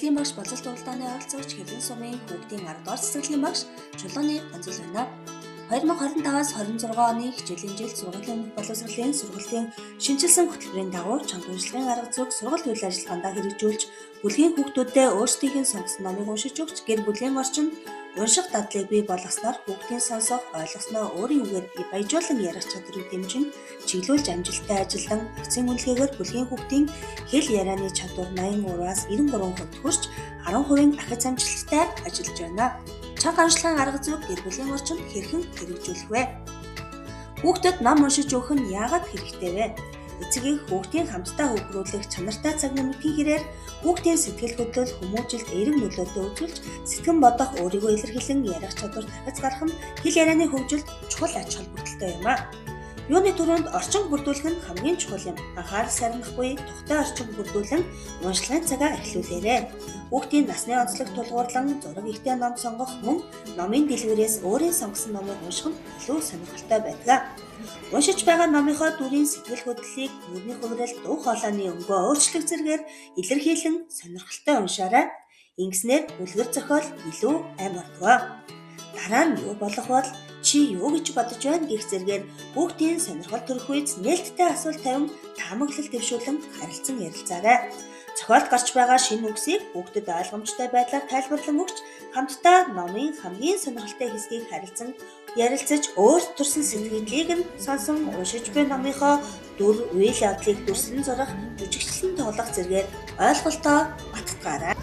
Хөгжлийн багш бололт уралдааны оролцогч Хэвлэн сумын хүүхдийн 10 дугаар цэцэрлэгийн багш Чулууны Ганзул байна. 2025-аас 26 оны хичээлийн жилд сургуулийн өмнөх боловсролын сургалтын шинэчилсэн хөтөлбөрийн дагуу чанга уншлагын арга зүйг сургалт үйл ажиллагаандаа хэрэгжүүлж, бүлгийн хүүхдүүдэд өөрсдийнх нь сонгосон номыг уншиж өгч, гэр бүлийн орчинд унших дадлыг бий болгосноор хүүхдийн сонсох, ойлгосноо өөрийн үгээр баяжуулан ярих чадварыг дэмжин чиглүүлж амжилттай ажиллан акцийн үнэлгээгээр бүлгийн хүүхдийн хэл ярианы чадвар 83-аас 93% хүрч 10% ахиц амжилттай ажиллаж байна. Чанга уншлагын арга зүйг гэр бүлийн орчинд хэрхэн хэрэгжүүлэх вэ? Хүүхдэд ном уншиж өгөх нь яагаад хэрэгтэй вэ? Эцэг эх хүүхдийн хамтдаа хөвгрүүлэх чанартай цаг нэмэгдэхийн хэрээр хүүхдийн сэтгэл хөдлөл хүмүүжилт эерэг нөлөөтэй үзүүлж сэтгэн бодох, өөрийгөө илэрхийлэн ярих чадвар дахиж гарах нь хэл ярианы хөгжилд чухал ач холбогдолтой юм а. Юуны түрүүнд орчин бүрдүүлэх нь хамгийн чухал юм. Анхаарал сарнахгүй тухтай орчин бүрдүүлэн уншлагын цагаа эхлүүлээрэй. Хүүхдийн насны онцлог тулгуурлан зураг ихтэй ном сонгох мөн номын дэлгүүрээс өөрийн сонгосон номыг унших нь илүү сонирхолтой байдаг. Уншиж байгаа номынхоо дүрийн сэтгэл хөдлөлийг нүрийн хувирал, дуу хоолойны өнгөө өөрчлөх зэргээр илэрхийлэн сонирхолтой уншаарай. Ингэснээр үлгэр зохиол илүү амь ордог. Дараа нь юу болох бол чи юу гэж бодож байна гэх зэргээр хүүхдийн сонирхол төрөх үед нээлттэй асуулт тавин таамаглал дэвшүүлэн харилцан ярилцаарай. Зохиолд гарч байгаа шинэ үгсийг хүүхдэд ойлгомжтой байдлаар тайлбарлан өгч хамтдаа номын хамгийн сонирхолтой хэсгийг харилцан ярилцаж өөр төрсэн сэтгэлийг нь сонсон уншиж буй номынхоо дүр, үйл явдлыг дүрслэн зурах, жүжигчлэн тоглох зэргээр ойлголтоо бататгаарай.